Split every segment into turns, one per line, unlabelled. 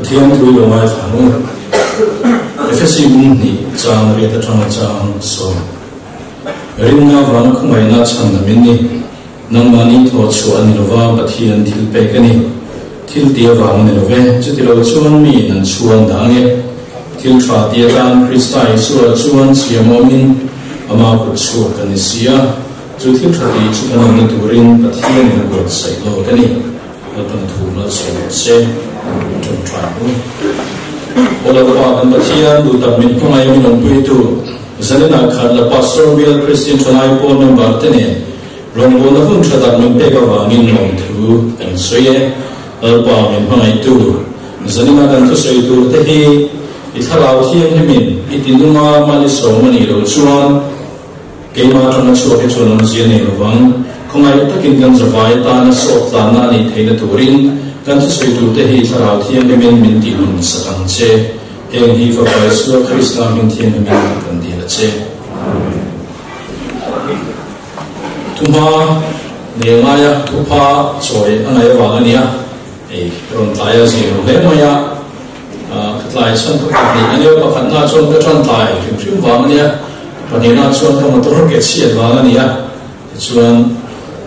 Pathian thu i lo ngaithla ang u. Efesi bung hnih chang riat atanga chang sawm. Rinna vanga khawngaihna chhan lam in ni. Nangmahni thawh chhuah a ni lova, Pathian thil pek a ni. Thil ti avang a ni lo ve. Chuti lo chuan mi in an chhuan dah ang e. Thil tha ti atan Krista Isua chuan siamawmin ama kut chhuak kan ni si a. Chu thil tha tih chu kan awmna turin Pathianin a buatsaih lawk a ni. Lalpan thu malsawm rawh se. Ṭawngṭai u. Aw Lalpa kan Pathian, duh tak min hmangaih min awmpuitu, Zaninah khat la Pastor Bial Kristian Ṭhalai Pawl member te nen rawngbawlna hun ṭha tak min pek avangin lawmthu kan sawi e. Lalpa min hmangaihtu, Zaninah kan thusawi tur te hi i thlarau thianghlimin i tinunga mal i sawm a nih loh chuan, Keimah atanga chhuak hi chuan awmzia nei lovang. Khawngaih takin kan zavai atana sawt tlanna a nih theihna turin kan thusawi turte hi Thlarau Thianghlimin min tihnun sak ang che. Heng hi Fapa Isua Krista hming thianghlimin kan dil a che. Amen. Thuma nei ngaia thupha chawi a ngaih avang a nia. Hei rawn tlai a zir lo hle mai a. Ka tlai chhan ka pahnih a nia, pakhatna chuan ka tan tlai hrim hrim vang a nia, pahnihna chuan ka motor ke chhiat vang a nia, tichuan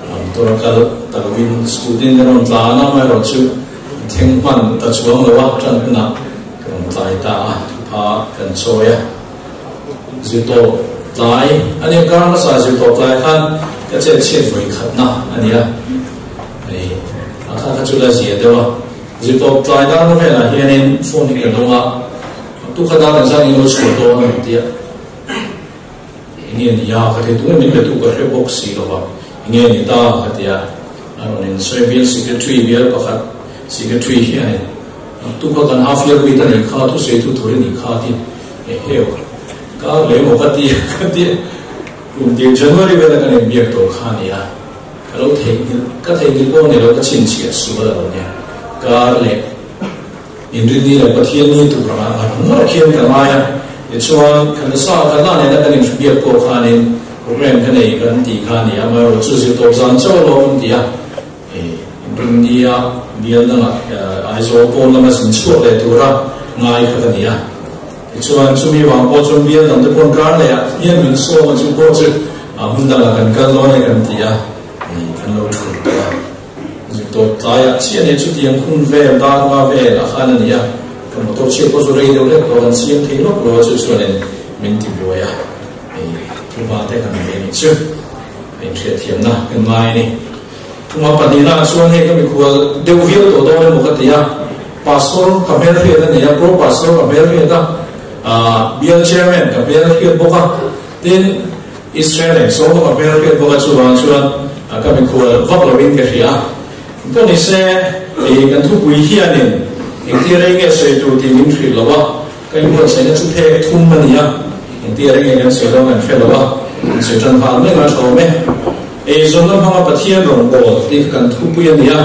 motor a kal ta lovin scooty in ka rawn tlan a, amaherawhchu thleng hman ta chuang lo a, tan hunah ka rawn tlai ta a, thupha kan chawi a, zirtawp tlai a nia, kar hmasa zirtawp tlai khan ka chet chhiat vawi khatna a nia, hei a kha kha chu la zia deuh a. Zirtawp tlai darna velah hianin phone hi ka dawng a, tu kha dar engzat nge lo chhuah dawn a rawn ti a, enge ni a ka ti a, tunge min be tu ka hre bawk si lo va, enge ni ta ka ti a, a rawn insawi bial secretary bial pakhat secretary hianin tu kha kan half year meet a nih kha, thusawi tu tur i nih kha a ti, eheu ka leh maw ka ti a ka ti a, kum tir January vela kan inbiak tawh kha a ni a. Ka lo theihnghilh, ka theihnghilh pawh ni lo, ka chhinchhiah sual a lo nia. Kar leh Inrinni leh Pathianni tur anga ngar ngar khian ka ngai a, tichuan ka nasa ka la nena kan inhribiak pawh khanin program ka nei kan tih kha a ni a, amaherawh chu zirtawp zan chauh alawm an ti a, Inrinnia bial dangah Aizawl pawn lama zin chhuak leh tura ngai kha ka ni a. Tichuan chumi vang pawh chuan bial dangte pawn kar leh ah hian min sawm a, chu pawh chu hmun dangah kan kal dawn e kan ti a, kan lo thut tawh a. Zirtawp tlaiah chiah nia chutiang hun vel dar hma vel a khan a ni a, ka motor chhiat pawh chu rei deuh hlek tawh kan siam thei lawk lo a, chu chuanin min ti buai a, thuhma te kan nei a nih chu a inhriatthiamna kan ngai a ni. Thuma pahnihna chuan hei ka mikhual deuh viau tawh dawn emaw ka ti a, Pastor ka hmelhriat a ni a, Pro Pastor ka hmelhriat a, Bial Chairman ka hmelhriat bawk a, tin Israel engsaw pawh ka hmelhriat bawk a, chuvang chuan ka mikhual vak lovin ka hria a. Pawh ni se, hei kan thupui hianin engtia rei nge sawi tur tih min hrilh lo a, ka inbuatsaihna chu phek thum a ni a, engtia rei nge kan sawi dawn kan hre lo a, kan sawi tan nghal mai ang a tha awm e. Eizawnna hmanga Pathian rawngbâwl tih kha kan thupui a ni a.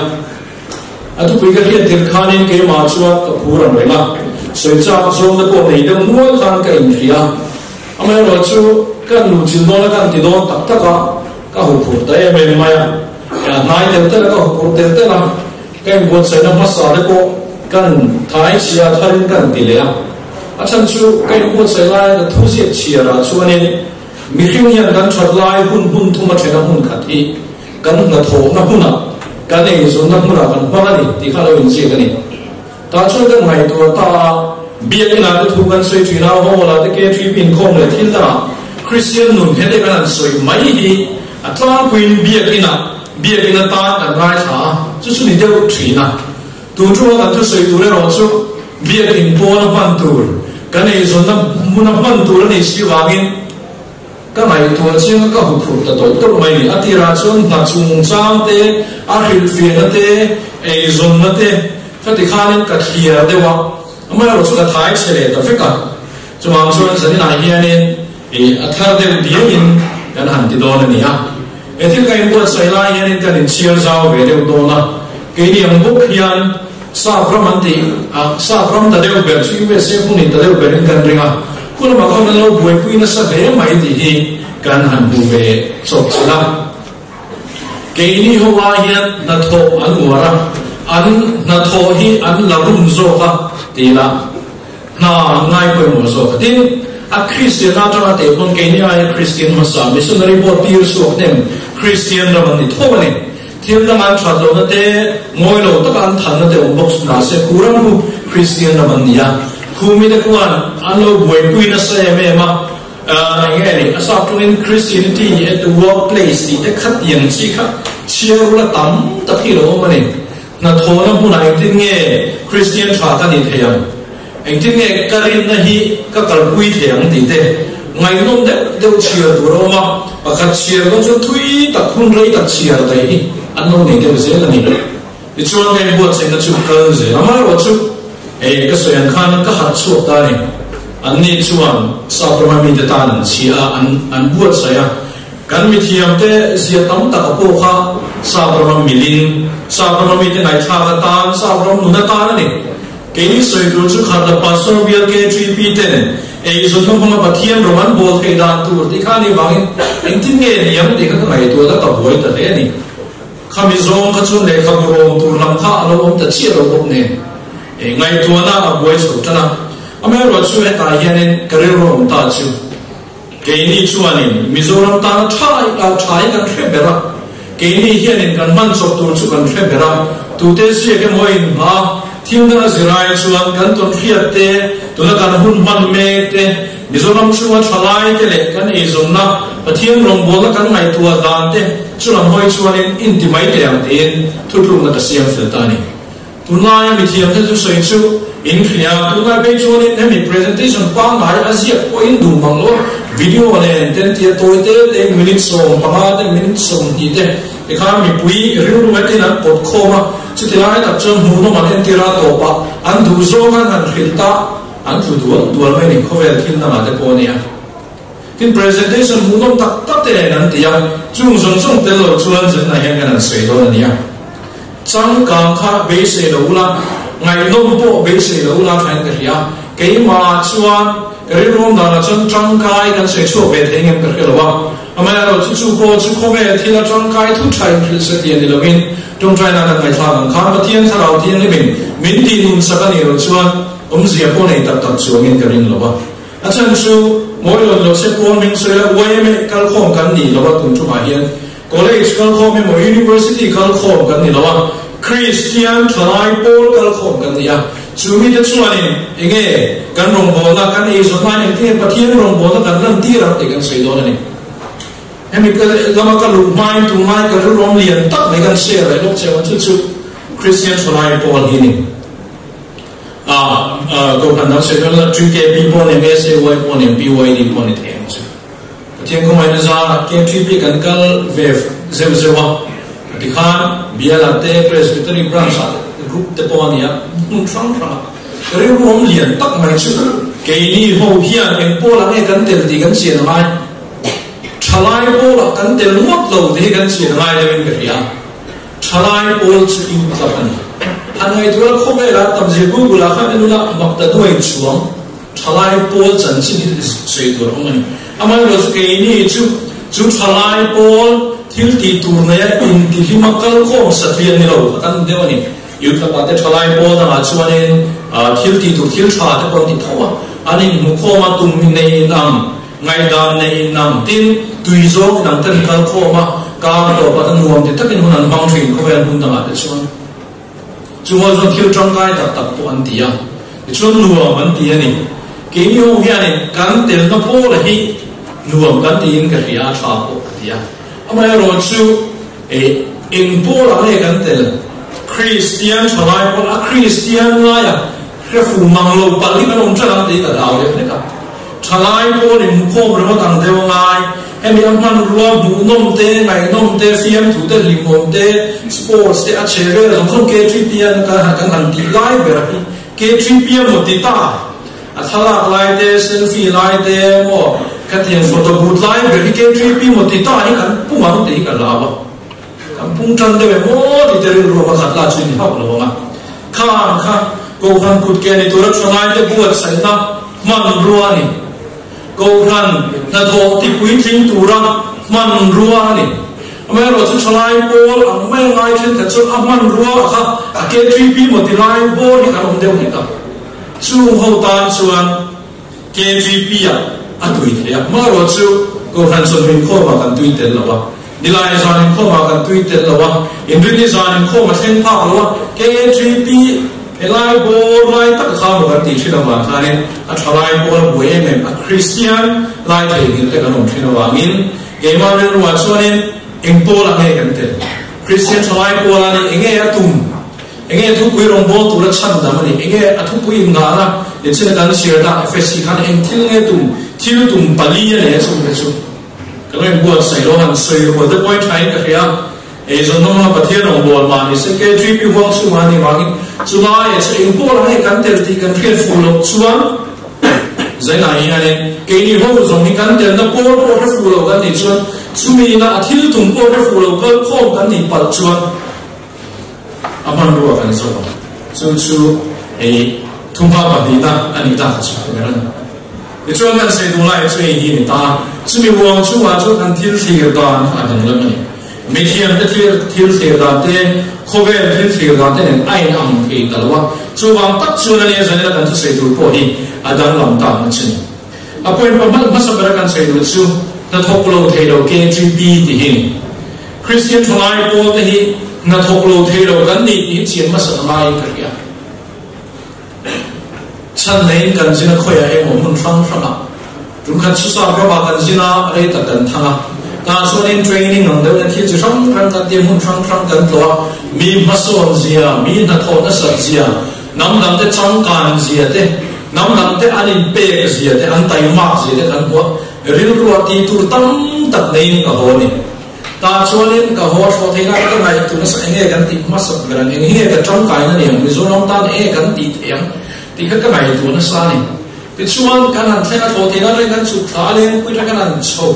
A thupui ka hriat tir khanin keimah chuan ka phur ang reng a, sawi châk zawnna pawh nei deuh nual khan ka inhria. Amaherawhchu, ka nu chil dawn a kan ti dawn tak tak a, ka huphurh ta em em mai a. A hnai tel tel a, ka huphurh tel tel a, ka inbuatsaihna hmasa te pawh kan thai chhia tharin kan ti leh a. A chhan chu ka inbuatsaih laia ka thuziak chhiarah chuanin, Mihring hian kan that lai hun hmun thum a thena hmun khat hi kan hnathawhna hmunah, kan eizawnna hmunah kan hmang a ni tih kha lo inziak a ni. Tah chuan kan ngaihtuah ta a, Biakinah te thu kan sawi thin a, Hall-ah te KTP inkhawm leh thil dangah Kristian nun hete kan han sawi mai hi a tlangpuiin Biakinah, Biakin atan kan ngaithla a, chu chu ni deuh thin a. Tun thunga kan thusawi tur erawh chu biakin pawn a hman tur, kan eizawnna hmuna hman tur a nih si vangin ka ngaihtuah chiang a, ka huphurh ta tawlh tawlh mai a ni. A tirah chuan hna chungchang te, a hrilhfiahna te, eizawnna te khati khanin ka thliar deuh a, amaherawh chu ka thai chhe leh ta vek a. Chuvang chuan zaninah hianin a thar deuh diamin kan han ti dawn a ni a. He thil ka inbuatsaih lai hianin kan inchhiar zau ve deuh dawn a, keini ang bawk hian Sap ram an tih a, Sap ram ta deuh ber chu USA hmun in ta deuh berin kan ring a, khu lamah khawn an lo buaipui nasa hle mai tih hi kan han hmu ve chawp chilh a. Keini ho ai hian hnathawh an uar a, an hnathawh hi an la rum zawk a. Ti ila, hna an ngai pawimawh zawk a. Tin, a Kristian atanga teh pawn keini aia Kristian hmasa, missionary pawh tir chhuak hnem Kristian ram an ni tho a ni. Thil dang an that lohna te, ngawi lo taka an thanna te awm bawk mahse khu ram khu Kristian ram an ni a. Khu mite khuan an lo buaipui nasa em em a, eng nge ni, a sap tungin Christianity at the workplace tih te khatiang chi kha chhiar rula tam tak hi lo awm a ni. Hnathawhna hmunah engtin nge Kristian tha ka nih theih ang? Engtin nge ka rinna hi ka kalpui theih ang tih te ngaihnawm deuh deuh chhiar tur a awm a, pakhat chhiar dawn chuan thui tak hun rei tak chhiar daih hi an lo nei deuh zel a ni. Tichuan ka inbuatsaihna chu kal zel a, amaherawhchu hei ka sawi ang khan ka harh chhuak ta a ni. Anni chuan Saprama mite tan an chhia a, an buatsaih a. Kan mithiamte zia tam tak a pawh kha Sap rama milin, Sap rama mite ngaihthlak atan, Sap ram nun atan a ni. Keini sawi tur chu khat la Pastor bial KTP ten eizawnna hmanga Pathian rawng an bawl theih dan tur tih kha a nih vangin engtin nge niang tih kha ka ngaihtuah a, ka buai ta hle a ni. Khami zawng kha chuan lehkhabu rawm tur lam kha a lo awm ta chiah lo bawk nen ngaihtuahna a buai chho tan a. Amaherawhchu hetah hianin ka rilru awm ta chu. Keini chuanin Mizoram tana tha la tha hi kan hre ber a, keini hianin kan hman chawp tur chu kan hre ber a, tute ziak emaw a inhma thil danga zirai chuan kan tawn hriat te, tuna kan hun hman mek te, Mizoram chhunga thalai te leh kan eizawnna, Pathian rawngbawlna kan ngaihtuah dan te chu lam hawi chuanin inti mai teh ang tiin thutlukna ka siam fel ta a ni. Tunlaia mithiamte chu sawi chu in hria, tunlai phei chuanin hemi presentation pangngai a ziak pawhin duh mang lo, video nen ten tia tawi te te minute 15 te minute 20 te tikhan mipui rilru hetin an pawt khawm a, chuti lai tak chuan hmuhnawm an entir a tawpah an duh zawng an han hrilh ta an tlu dual dual mai ni khawvel thil dangah te pawh a nia. Tin presentation hmuhnawm tak tak te nen an ti a, chung zawng zawng tel lo chuan zanah hian kan han sawi dawn a nia. Changkang kha beisei lo ula, ngaihnawm pawh beisei lo ula thain ka hria. Keimah chuan ka rilruam danah chuan tangkai kan sawi chhuak ve thei ngem ka hre lo a. Amaherawhchu chu pawh chu khawvel thila tangkai thu tha inhrilh se tih a ni lovin tawngtaina kan ngaihthlak ang khan Pathian Thlarau Thianghlimin min tih nun sak a nih loh chuan awmzia pawh nei tak tak chuangin ka ring lo a. A chhan chu mawi lawn lo se pawn min sawi a, YMA kalkhawm kan nih lo a tun tumah hian College kalkhawm emaw University kalkhawm kan ni lo a, Kristian thalai pawl kalkhawm kan ni a, chu mite chuanin enge kan rawngbawlna kan eizawnna engtinge Pathian rawngbawlna kan lantir ang tih kan sawi dawn a ni. Hemi ka lama ka luh hmain tunlai ka rilruam lian tak mai kan share leh lawk cheu a, chu chu Kristian thalai pawl hi a ni. A Kohhran dang sawi dawn la TKP pawh ni MSAY pawh ni BYD pawh ni thei ang chu. Pathian khawngaihna zarah KTP kan kal ve zeuh zeuh a, tikhan Biala te Presbytery branch ah te group te pawh a ni a, hmun hrang hrang ah rilru awm lian tak mai chu keini ho hian eng pawl ah nge kan tel tih kan chian a ngai. Thalai pawl ah kan tel ngawt lo tih hi kan chian a ngai deuh in ka hria. Thalai pawl chu in tlap a ni. Han ngaihtuah khawvelah tamzia Google ah khan en ula mak ta duai chuang thalai pawl chanchin hi sawi tur a awm a ni. Amaherawhchu chu keini chu chu thalai pawl thil tih tur neia intihlima kalkhawm satliah ni lo kha kan deuh a ni. Youth lamah te thalai pawl dangah chuanin thil tih tur thil tha te pawh an ti tho a, an inhmukhawm a, tum nei inang Ngaihdan nei inang tin tui zawng inang ten kal khawm a, kar tawp ah te nuam ti takin hun an hmang thin khawvel hmun dangah te chuan chungaw chuan thil tangkai tak tak pawh an ti a, tichuan nuam an ti a ni. Keini ho hianin kan telna pawla hi nuam kan tiin ka hria a, tha pawh ka ti a. Amaherawhchu eng pawlah nge kan tel? Kristian thalai pawl a Kristian laia hre fu mang lo palh hi kan awm ṭan ang tih ka hlau deuh hlek a. Thalai pawl inhmukhawm ringawt ang deuh a ngai. Hemi a hmanrua hmuhnawm te, ngaihnawm te, fiamthu te, hlimawm te, sports te a che vel zawng zawng KTP a kan han tih lai ber hi KTP a maw ti ta? A thlalak lai te, selfie lai te maw khatiang photo booth lai ber hi KTP maw ti ta hi kan pung ang tih hi ka hlau a. Kan pung tan deuh em aw tih te rilru a khat la chu ni hauh lo ang a. Khan kha Kohhran kut ke ni tura thalaite buatsaihna hmanrua a ni. Kohhran hnathawh tipuitling tura hmanrua a ni. Amaherawhchu thalai pawl ang mai ngai thenkhat chuan a hmanrua kha a KTP maw ti lai bawr hi kan awm deuh hlek a. Chung ho tan chuan KGP ah a tui thei a, hmarawh chu Kohhran chawlh inkhawmah kan tui tel lo a, Nilai zan inkhawmah kan tui tel lo a, Inrinni zan inkhawm a thleng phak lo a, KGP helai bawr lai tak kha maw kan tih thin avang khanin a tha lai pawl a buai em em a, Kristian lai theihnghilh te kan awm thin avangin keimah rilruah chuanin eng pawlah nge kan tel? Kristian tha lai pawlah nih enge a tum? Enge thupui rawngbâwl tura chhan dang a ni? Enge a thupui inngahna ni chin a kan chhiar tak Efesi khan eng thil nge tum thil tum pali a nei a chungte chu kan lo inbuatsaih lo han sawi rual te pawhin thain ka hria. Eizawn nawmna Pathian rawngbâwl mah ni se KGP huang chhungah a nih vangin chulai e chu eng pawh la hei kan tel tih kan hriat fuh loh chuan zainah hianin keini ho zawng hi kan telna pawl pawh hre fuh lo kan nih chuan chumi ina a thil tum pawh hre fuh lo kal khawm kan nih palh chuan A hmanrua kan zawh ang. Chu chu hei thumpa pahnihna a nih tak chu ber a ni. Tichuan kan sawi duh lai chu hei hi a ni ta. Chumi uang chungah chuan kan thil thlir dan kha a danglam a ni. Mithiamte thil thil thlir dan te, khawvel thil thlir dan te nen a inang thei ta lo a. Chuvang tak chuan a nia zanina kan thusawi tur pawh hi a danglam ta ang chu ni. A point pahmanh hmasa bera kan sawi duh chu hnathawk lo thei lo KGB tih hi a ni. Kristian thalai pawl te hi hnathawk lo thei lo kan nih tih hi chian hmasa ta ngaiin ka hria. Chhan neiin kan zin a khawiah emaw hmun hrang hrangah tumkhat Susa ramah kan zin a, rei tak kan thang a. Tah chuanin training ang deuhin thil chi hrang hrang kan tia hmun hrang hrang kan tlawh a, mi hmasawn zia, mi hnathawh nasat zia, hnam dangte changkan zia te, hnam dangte an inpek zia te, an taimak zia te kan hmu a, rilruah tih tur tam tak neiin ka haw a ni. Tah chuanin ka haw thlawh theih lai ka ngaihtuah nasa enge kan tih hmasak ber ang, eng hi nge ka tangkaina ni ang, Mizoram tan enge kan tih theih ang tih kha ka ngaihtuah nasa a ni. Tichuan kan han thleng a thlawh theih lai kan chhuk thla a lengpui atang kan han chho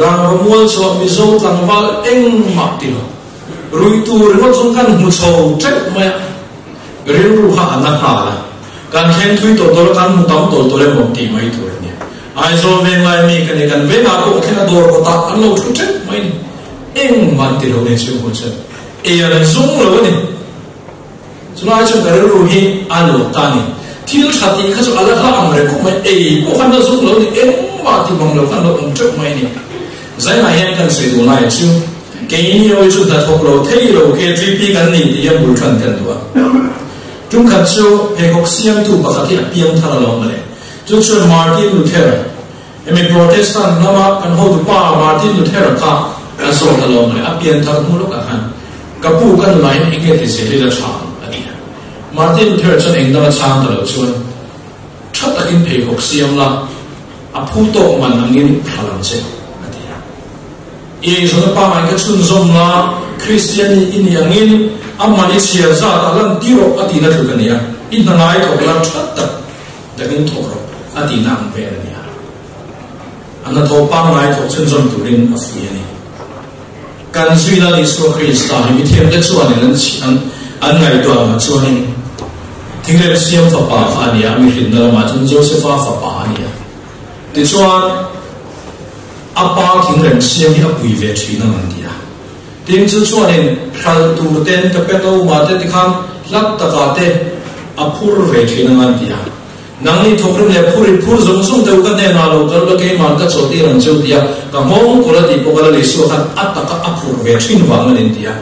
rang rawmual chhuah Mizo tlangval engmah ti lo ruih tur ringawt chuan kan hmu chho teuh mai a, rilru kha a na nghal a, kan thleng thui tawh tawh a kan hmu tam tawh tawh emaw tih mai tur a ni. Aizawl veng lai mi ka ni, kan vengah pawh ka thleng a dawr kawtah an lo thu teuh mai ni. Engmah an ti lo nei chu hmun chuan ei an zung lo a ni. Chulai chuan ka rilru hi a luah ta a ni. Thil tha tih kha chu a la hla ang reng khawp mai, ei pawh khan la zung lo a ni, engmah ti bang lo khan lo awm teuh mai a ni. Zainah hian kan sawi duh lai chu keini awi chu hnathawk lo thei lo KGP kan ni tih hian bul than kan duh a. Tumkhat chu pheikhawk siamtu pakhat hi a piang thar alawm mawle. Chu chuan Martin Luther, hemi Protestant lama kan hotu pa Martin Luther-a kha a zawt a lawm le, a pian thar hnu lawkah khan, Ka pu ka nunah hian eng nge ti zel ila tha ang? a ti a. Martin Luther chuan eng danga chhang ta lo chuan, Tha takin pheikhawk siam la, a phu tawk man angin hral ang che, a ti a. I eizawnna pangngai kha chhunzawm la, Kristian i nih angin a man i chhiar zat a lan tir rawh, a tihna tluk a ni a. I hna ngai thawk la tha tak. Takin thawk rawh a tihna ang vel a ni a. A hnathawh pangngai thawk chhunzawm turin a fui a ni. Kan zui Lal Isua Krista hi mithiamte chuanin an an an ngaihtuah ang chuanin thingrem siam fapa kha a ni a, mi hrinna lamah chuan Josefa fapa a ni a. Tichuan a pa thingrem siam hi a pui ve thin ang an ti a. Tin chu chuanin hralh tur ten Kapernaum-ah te tikhan hlat takah te a phur ve thin ang an ti a. Nangni thawkrim leh phur i phur zawng zawng deuh ka hnenah lo kal la keimah ka chawlhtir ang cheu ti a, ka nghawng kawlh a tih pawh ka la Isua khan a taka a phur ve thin vang an inti a.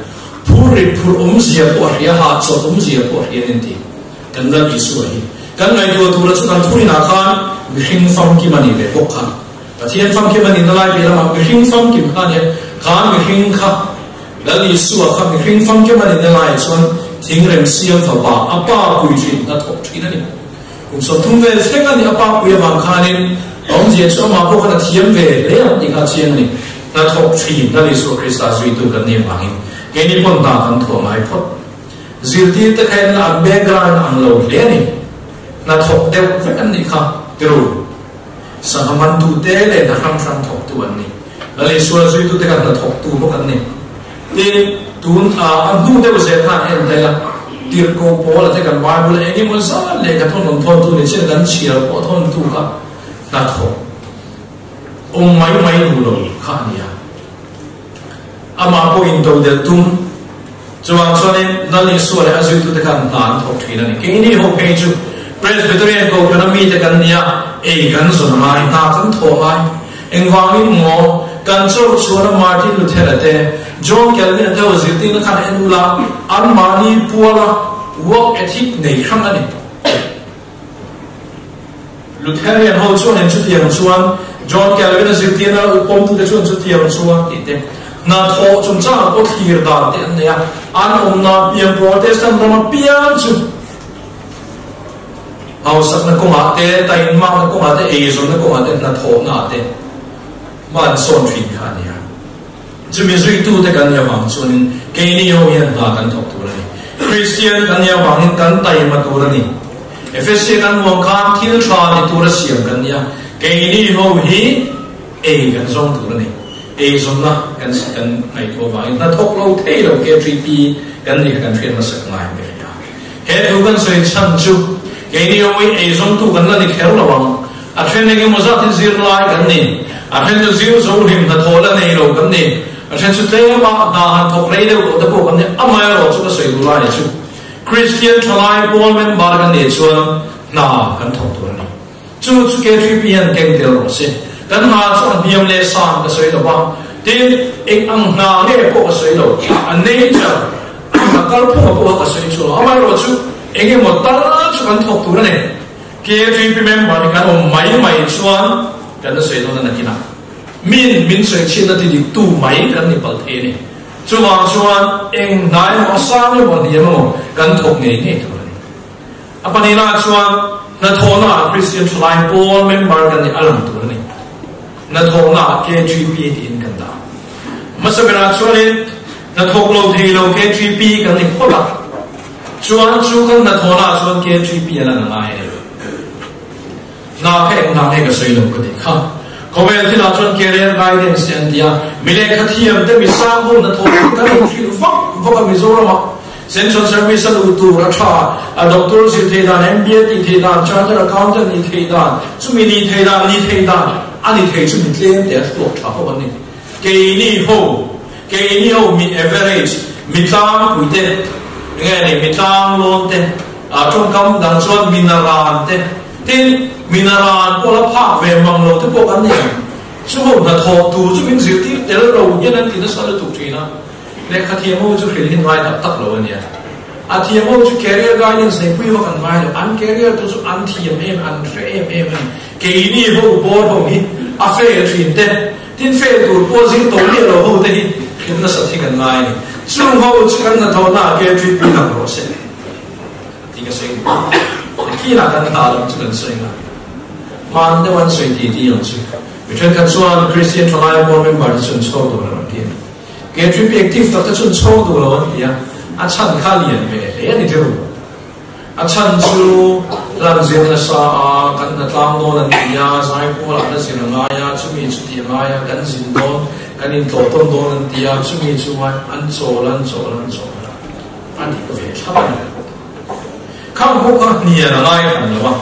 Phur ri phur awmzia pawh a hria, hahchawlh awmzia pawh a hria an inti. Kan Lal Isua hi kan ngaihtuah tura chu kan thurinah khan mihring famkim a nih ve bawk kha. Pathian famkim a nihna lai piah lamah mihring famkim kha nia, kha mihring kha Lal Isua kha mihring famkim a nihna laiah chuan thingrem siam fapa a pa pui thin hna thawk thin a ni. Kum 30 vel thleng a nih a pa pui avang khanin a awmzia chu amah pawh khan a thiam ve hle ang tih kha a chiang a ni. Hna thawk thin Lal Isua Krista zuitu kan nih avangin keini pawn hna kan thuah ngai phawt. Zirtirte kha en an background ang lo hle a ni. Hna thawk deuh vek an nih kha tiru. Sangha mantute leh hna hrang hrang thawktu an ni. Lal Isua zuitute kha hna thawktu bawk an ni. Tin, tun a a hnu deuh zel khan en ta ila, Tirhkoh Paula te kan Bible eng emaw zat lehkha thawn rawn thawntu ni chin kan chhiar pawh thawntu kha hna thawk awm mai mai duh lo kha a ni a. Amah pawhin todelh tum chuvang chuanin Lal Isua leh a zuitute khan hna an thawk thin a ni. Keini ho phei chu Presbyterian Kohhrana mite kan nia, ei kan zawn a ngai, hna kan thawh a ngai. Engvangin maw kan chawr chhuahna Martin Luther-a te, John Calvin-a te ho zirtirna khan en ula, anmahni puala work ethic nei hrang a ni. Lutherian ho chuanin chutiang chuan John Calvin-a zirtirna pawmtute chuan chutiang chuan tih te, hnathawh chungchangah pawh thlir dan te an nei a, an awmna piang Protestant rama piang chu hausakna kawngah te, tainmakna kawngah te, eizawnna kawngah te, hnathawhnaah te hma an sawn thin kha a ni a. Chumi zuitute kan nih avang chuanin keini ho hian hna kan thawk tur a ni. Kristian kan nih avangin kan taima tur a ni. Efesia kan huam khan thil tha ni tura siam kan ni a, keini ho hi ei kan zawng tur a ni. Eizawnna kan kan ngaihtuah avangin hna thawk lo thei lo KTP kan nih kha kan hriat hmasak ngai ang ka hria. He thu kan sawi chhan chu keini ho hi eizawngtu kan la ni kher lo ang. A then eng emaw zat hi zirlai kan ni, a then chu zir zo hlim hnathawh la nei lo kan ni, a then chu tlema hna han thawk rei deuh loh te pawh kan ni. Amaherawh chu ka sawi duh lai chu Kristian thalai pawl member kan nih chuan hna kan thawk tur a ni. Chu chu KTP hian keng tel rawh se. Kan hna chu a hniam leh sang ka sawi lo va, tin eng ang hna nge pawh ka sawi lo, a nature, a kalphunga pawh kha ka sawi chu lo. Amaherawh chu eng emaw tal chu kan thawk tur a ni. KTP member hi kan awm mai mai chuan kan la sawi dawn a nakinah min min sawi chhiatna ti dik tu mai kan ni palh thei a ni. Chuvang chuan eng hnai emaw a sang emaw a hniam emaw kan thawk ngei ngei tur a ni. A pahnihnaah chuan hnathawhnaah Kristian thalai pawl member kan nih a lang tur a ni. Hnathawhnaah KTP tiin kan dah. Hmasa berah chuanin hnathawk lo thei lo KTP kan ni phawt a. Chuan chu kan hnathawhnaah chuan KTP a lan a ngai a ni. Hna kha eng hna nge ka sawi lo ka tih kha. Khawvel thilah chuan career guidance te an ti a, mi lehkha thiam te mi sang ho hnathawh chu kan inhrilh vak vak a Mizoramah. Central Service a luh tur a tha, a doctor zir theih dan, MBA tih theih dan, chartered accountant nih theih dan, chumi nih theih dan, nih theih dan a ni thei chu mi tlem te a hluak tha ho an ni. Keini ho, keini ho mi average, mi tlangpui te, enge ni, mi tlanglawn te, ah tawngkam dang chuan mi naran te, tin mi naran pawh la phak ve mang lo te pawh kan ni ang. Chu ho hnathawh tur chu min zirtir tel lo hian an ti nasa lutuk thin a, lehkha thiam ho chu hrilh hi ngai tak tak lo a nia. A thiam ho chu career guidance neipui vak an ngai lo, an career tur chu an thiam em, an hre em em a ni. Keini ho bawr ho hi a fail thin te, Tin fail tur pawh zir tawh miah lo ho te hi hrim nasat hi kan ngai a ni. Chung ho chu kan hnathawhna ah KTP lang rawh se tih ka sawi duh a. Kinah kan hna lam chu kan sawi nga. Hman deuh an sawi ti ti ang chu. Mi thenkhat chuan Kristian thalai board member te chu an chhawr duh lo an ti a ni. KTP active tak te chu an chhawr duh lo an ti a, a chhan kha lian ve hle a ni tirh. A chhan chu hlan zir nasa a, kan hna tlang dawn an ti a, zaipawl ah na zir a ngai a, chumi chu tih a ngai a, kan zin dawn, kan intlawh tawn dawn an ti a, chumi chu an chawl an chawl an chawl a, a dik ve thlap a ni. Khang pawh kha hnian a ngai hran lo a,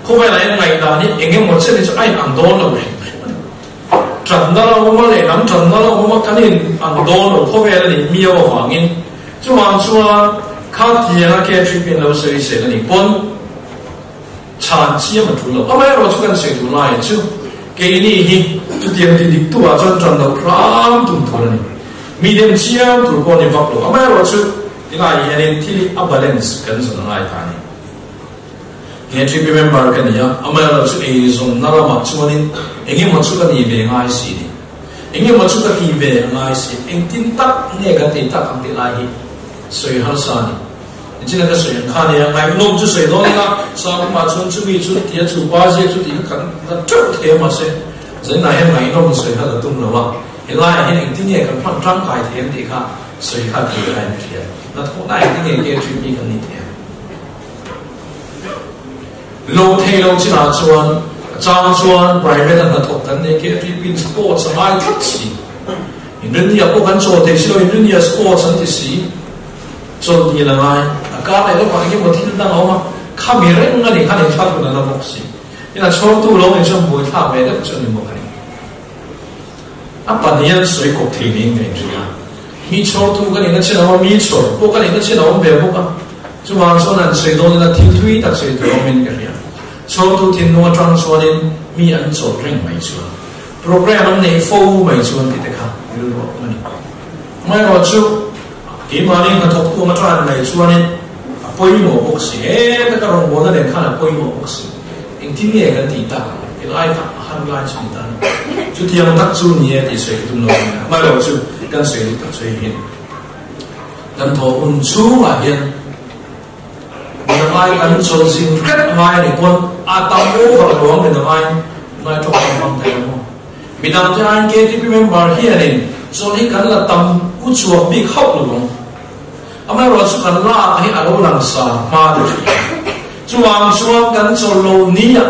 khawvelah hian ngaihdan hi eng emaw chen hi chu a in ang dawn lo hrim hrim a ni. Tanna la awm a, lehlam tanna la awm a, kan in ang dawn lo khawvel a nih miau avangin chuvang chuan kha tianga KTP an lo sawi sel a nih pawn chhan chiam a tul lo. Amaherawh chu kan sawi duh laiah chu keini hi chutiang ti dik tu ah chuan tan loh hram tum tur a ni. Mi dem chiam tur pawh a ni vak lo. Amaherawh chu tilai hianin thil hi a balance kan zawn a ngai ta a ni. KTP member ka ni a, amaherawh chu eizawnna lamah chuanin engemaw chu ka ni ve ngai si ni. Engemaw chu ka ti ve a ngai si. Engtin tak nge kan tih tak ang tih lai hi sawi harsa a ni. Engtin ka sawi ang kha nia, ngaihnawm chu sawi dawn ila, Sangkhumah chuan chumi chu tia chu pa zia chu tih kha kan la teuh thei a mahse zaninah hian ngaihnawm sawi kha ka tum lo a, helaiah hian engtin nge kan hman tangkai thei ang tih kha sawi kha tih ka inhria. Hnathawhna engtin nge KTP kan nih theih ang? Lo thei lo chinah chuan a chang chuan private a hnathawk kan nei khi a ṭipin sports a ngai tlat si. Inrinnia pawh kan chawl thei si lo, Inrinnia sports an ti si. Chawlh dil a ngai. A kar leh lawkah engemaw thil dang a awm a, khami reng a ni khan inthlak hun a la bawk si. Tin a chhawrtu lo nih chuan buaithlak ve deuh chu a ni bawk a ni. A pahnih an sawi kawp thei niin ka inhria. Mi chhawrtu ka nihna chin a awm a, mi chhawr pawh ka nihna chin a awm ve bawk a. Chuvang chuan an sawi dawn ila thil thui tak sawi tur awmin ka hria. Chhawrtu thinlung atang chuanin mi an chawlh reng mai chuan program an nei fo mai chuan tih te kha rilru a awm a ni. Amaherawhchu, keimahni hnathawktu ang atang mai chuanin a pawimawh bawk si, he taka rawngbawlna nen khan a pawimawh bawk si. Engtin nge kan tih tak ang? Tilai tak a har lai chu ni ta a ni. Chutiang tak chu ni e tih sawi ka tum lo a ni. Amaherawhchu, kan sawi duh tak chu hei hian kan thawh hun chhungah hian Mi angai kan chawlh zin hrep ngai a nih pawn a tam over luang mi dang aiin ngai tawk tam hmang thei lo maw? Mi dang te aiin KTP member hianin chawlh hi kan la tam u chhuak bik hauh lo ang. Amaherawh chu kan lak hi a lo lang sa hma ta thin. Chuvang chuan kan chawlh lo nia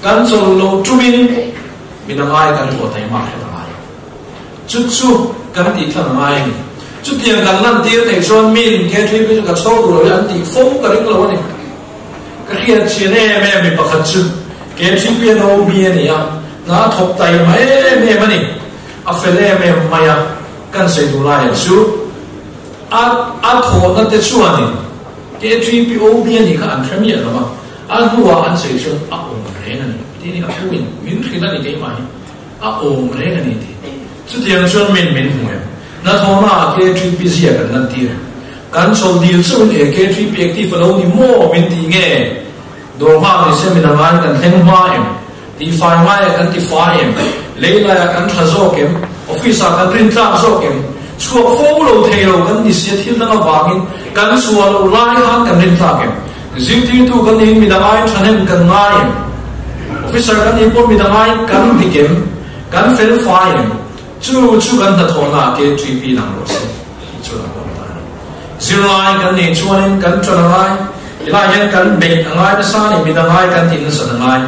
kan chawlh loh tumin mi dang ai kan thawh thei mah hret angai. Chu chu kan tih tlang ngai a ni. Chutiang kan lantir theih chuan min KTP chu ka chho tur lo hi an tih fo ka ring lo a ni. Ka hriat chian em em mi pakhat chu KTP an OB a ni a, hna a thawk tai mai em em a ni. A fel em em mai a, kan sawi duh laiah chu a a thawhna te chuanin KTP OB a nih kha an hre miah lo a, a hnuah an sawi chuan a awm reng a ni. Tin, a pu in min hrilh a ni keimah hi. A awm reng a ni tih. Chutiang chuan min min hmu em? Hnathawhna ah KTP zia kan lantir em? Kan chawlh dil chauhin e KTP active a lo ni maw min tih nge? Dawr nghak ni se min angai kan thleng hma em? Tihfai ngaiah kan tifai em? Lei laiah kan tha zawk em? Office ah kan rintlak zawk em? Chhuak fo lo thei lo kan ni sia thil dang avangin kan chhuah loh lai khan kan rintlak em? Zirtirtu kan niin midang aiin thahnem kan ngai em? Officer kan nih pawh midang aiin kan dik em? Kan fel fai em? Chu chu kan hnathawhna ah KTP lang rawh se tih chu a lo awm ta a ni. Zirlai kan nih chuanin kan ṭan a ngai, tilai hian kan beih a ngai nasa a ni, midang ai kan tih nasat a ngai.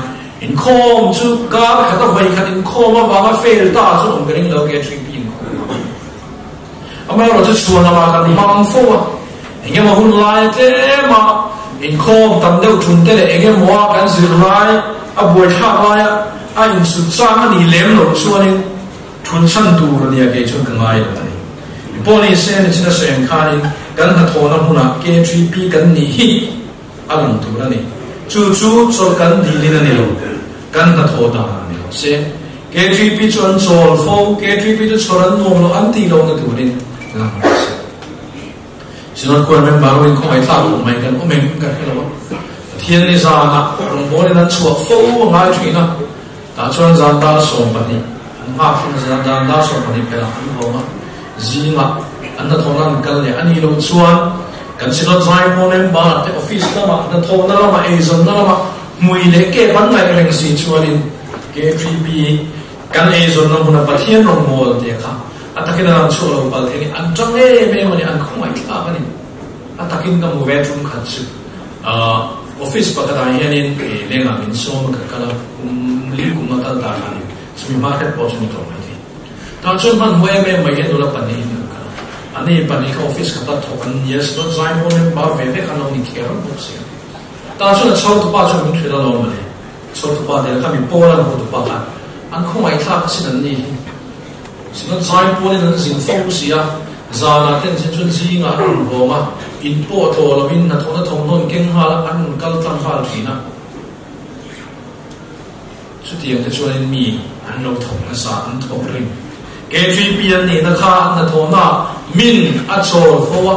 Inkhawm chu kar khat a vawi khat inkhawm avanga fail ta chu awm ka ring lo KTP inkhawm a. Amaherawhchu chhuan lamah kan hmang fo a, engemaw hun lai tlema inkhawm tam deuh thun te leh engemaw a kan zir lai a buaithlak laia a insut chang a nih lem loh chuanin thun chhan tur a nia kei chuan ka ngai lo a ni. Mi pawh ni se ni chin a sawi ang khanin kan hnathawhna hmunah KTP kan nih hi a lang tur a ni. Chu chu chawlh kan dilin a ni lo, kan hnathawh dan a ni lo se. KTP chu an chawl fo, KTP chu chhawr an nuam lo an tih lohna turin lang rawh se. Synod Choir member ho in khawngaih thlak khawp mai kan awm em ka hre lo a. Pathian ni zanah rawngbawlin an chhuah fo a ngai thin a, tah chuan zan dar 12 an nghak thin a, zan dar 12 pelh ah an hawng a, zingah an hnathawhna an kal leh a nih loh chuan kan Synod zaipawl member te office lamah hnathawhna lamah eizawnna lamah hmui leh kep an ngaih reng si chuanin KTP, Kan eizawnna hmuna Pathian rawngbâwl te kha a takin a lang chhuah lo pal thei a ni. An ṭang em em a ni, an khawngaih thlak a ni. A takin ka hmu ve ṭum khat chu office pakhatah hianin lengah min sawm a ka kal a, kum li kum a kal ta kha a ni. Chumi hma hret pawh chu ni tawh mai thei. Tah chuan hmanhmawh em em mai hian nula pahnihin an kal a. Ani pahnih kha office khata thawk an ni a, Synod zaipawl member ve ve kha an lo ni kher bawk si a. Tah chuan a chhawrtupa chuan min hrilh alawm mawle. Chhawrtupa tel kha mi pawl an hawtupa khan an khawngaihthlak asin an ni hi. Synod zai pawlin an zin fo si a, zanah te an zin chuan zingah an rawn vawm a, in pawh tawh lovin hnathawhna thawmhnaw an keng nghal a, an rawn kal tlang nghal thin a. Chutiang te chuanin mi an lo thawk nasa, an thawk rim. KTP an nihna kha an hnathawhna min a chawl fo a,